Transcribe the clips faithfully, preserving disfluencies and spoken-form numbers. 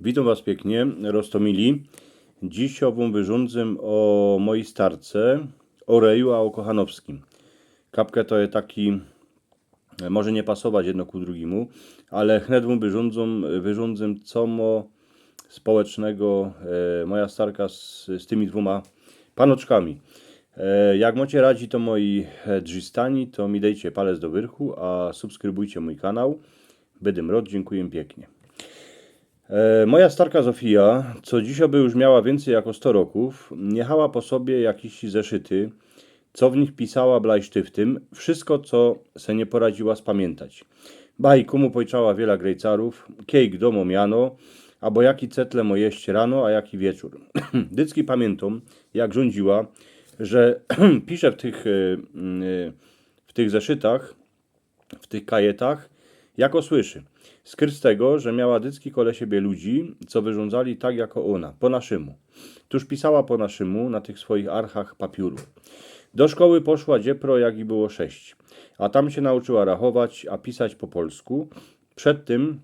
Witōm was piyknie, Roztomili. Dzisiŏ wōm wyrządzym ô mojij starce, ô Reju, a ô Kochanowskim. Kapkã to je taki, e, może niy pasować jedno ku drugimu, ale chnet wōm wyrządzym, wyrządzym, co mŏ społecznego, e, moja starka z, z tymi dwōma panoczkami. E, jak mŏcie radzi do mojij, e, drzistani, to mi dejcie palec do wyrchu, a subskrybujcie mōj kanał. Bydym rŏd, dziynkuję piyknie. E, moja starka Zofija, co dzisiŏ by już miała wiyncyj jako sto rokōw, niechała po sobie jakiś zeszyty, co w nich pisała blajsztyftym, wszystko, co se niy poradziła spamiyntać. Baj, kōmu pojczała wiela grejcarōw, kiej gdo mŏ miano, abo jaki cetle mŏ jeść rano, a jaki wieczōr. Dycki pamiyntōm, jak rządziła, że pisze w tych, e, mm, e, w tych zeszytach, w tych kajetach, jako słyszy. Skyrz tego, że miała dycki kole siebie ludzi, co wyrządzali tak jako ôna, po naszymu. Tōż pisała po naszymu na tych swojich archach papiōru. Do szkoły poszła dziepro, jak ji było sześć, a tam sie nauczyła rachować, a pisać po polsku. Przed tym,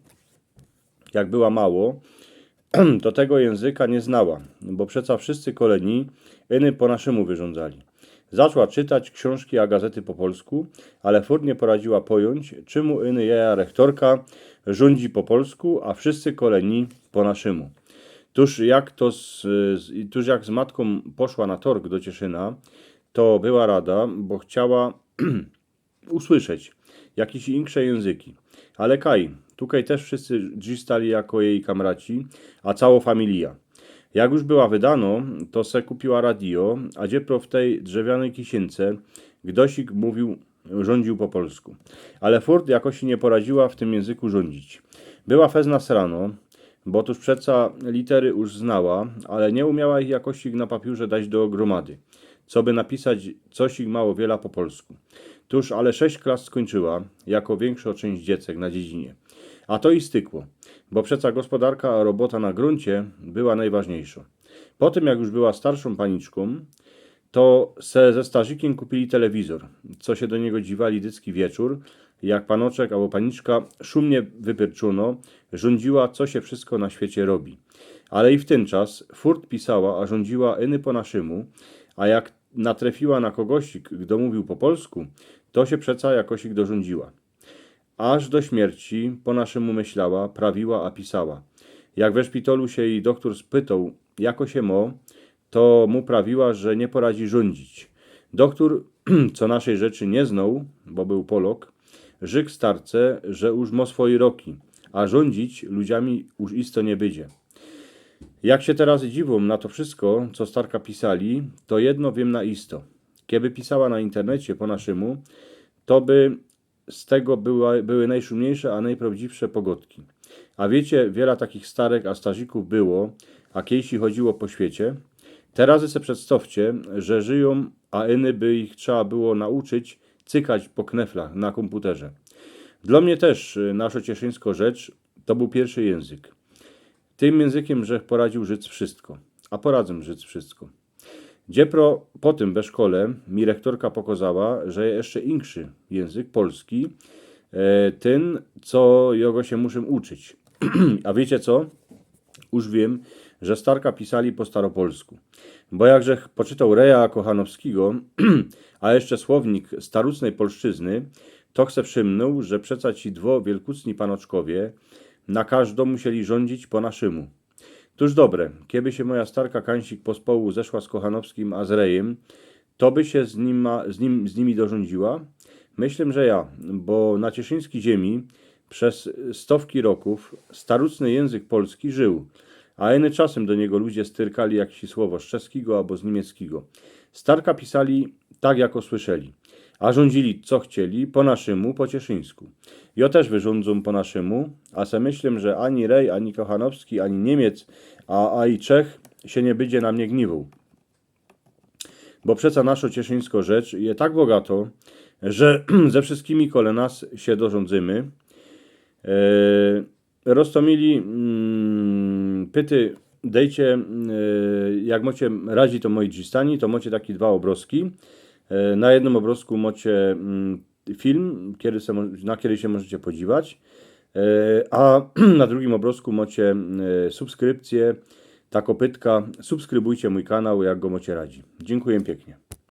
jak była mało, to tego jynzyka niy znała, bo przeca wszyscy kole nij yny po naszymu wyrządzali. Zaczła czytać ksiōnżki a gazety po polsku, ale furt niy poradziła pojōńć, czymu yny jeja rechtorka rządzi po polsku, a wszyscy kole nij po naszymu. Tōż jak to z, z, tōż jak z matkōm poszła na torg do Cieszyna, to była rada, bo chciała usłyszeć jakiś inksze jynzyki. Ale kaj, tukej tyż wszyscy drzistali jako jeji kamraci, a cało familija. Jak już była wydano, to se kupiła radio, a dziepro w tyj drzewianyj kisiynce gdosik mówiōł, rządziōł po polsku. Ale furt jakoś sie niy poradziła w tym jynzyku rządzić. Była fest nasrano, bo tōż przeca litery już znała, ale niy umiała ich jakoś na papiōrze dać do grōmady, coby napisać coś ich mało wiela po polsku. Tōż ale sześć klas skōńczyła, jako wiynkszo czynść dziecek na dziedzinie. A to i stykło, bo przeca gospodarka a robota na grōncie była nojważniejszŏ. Po tym, jak już była starszōm paniczkōm, to se ze starzikiym kupili telewizōr, co sie do niego dziwali dycki wieczōr, jak panoczek abo paniczka szumnie wypyrczōno rządziła, co sie wszystko na świecie robi. Ale i w tyn czas furt pisała a rządziła yny po naszymu, a jak natrefiła na kogosik, gdo mówiōł po polsku, to sie przeca jakosik dorządziła. Aż do śmierci po naszymu myślała, prawiła a pisała. Jak we szpitalu sie jeji dochtōr spytoł, jako sie mo, to mu prawiła, że niy poradzi rządzić. Dochtōr, co naszej rzeczy niy znoł, bo bōł Polok, rzyk starce, że już mo swoje roki, a rządzić ludziami już isto niy bydzie. Jak sie teroz dziwōm na to wszystko, co starka pisali, to jedno wiym na isto. Keby pisała na internecie po naszymu, to by z tego była, były nojszumniejsze a nojprŏwdziwsze pogŏdki. A wiycie, wiela takich starek a starzikōw było, a kiejsi chodziło po świecie. Teroz se przedstŏwcie, że żyjōm, a yny by ich trzeba było nauczyć cykać po kneflach na kōmputerze. Dlŏ mie tyż, y, naszo cieszyńsko rzecz to bōł piyrszy jynzyk. Tym jynzykiym żech poradziōł żyć wszystko. A poradzōm żyć wszystko. Dziepro po tym we szkole mi rechtorka pokŏzała, że je jeszcze inkszy jynzyk, polski, e, tyn, co jŏ go sie muszōm uczyć. A wiycie co? Już wiym, że starka pisali po staropolsku. Bo jak żech poczytoł Reja Kochanowskigo, a jeszcze słownik starucnej polszczyzny, to żech se przymnōł, że przeca ci dwŏ wielkucni panoczkowie na kożdo musieli rządzić po naszymu. Tōż dobre, keby sie moja starka kańsik pospołu zeszła z Kochanowskim a z Rejym, to by sie z nima, z nim, z nimi dorządziła? Myślã, że ja, bo na cieszyńskij ziemi bez stowki rokōw starucny jynzyk polski żył, a yny czasym do niego ludzie styrkali jakeś słowo z czeskigo abo z niymieckigo. Starka pisali tak, jako słyszeli, a rządzili, co chcieli, po naszymu, po cieszyńsku. Jŏ tyż wyrządzōm po naszymu, a se myślã, że ani Rej, ani Kochanowski, ani Niymiec, a, a i Czech sie niy bydzie na mie gniwōł. Bo przeca naszo cieszyńsko rzecz je tak bogato, że ze wszyskimi kole nas sie dorządzymy. E, Roztomili, mm, pyty dejcie, e, jak mŏcie radzi to mojij drzistani, to mŏcie taki dwa ôbrŏzki. E, na jednym ôbrŏzku mŏcie, mm, film, kery se mo-, na kery sie możecie podziwać. E, a na drugim ôbrozku mocie e, subskrypcje. Ta kopytka, subskrybujcie mōj kanał, jak go mocie radzi. Dziynkuję piyknie.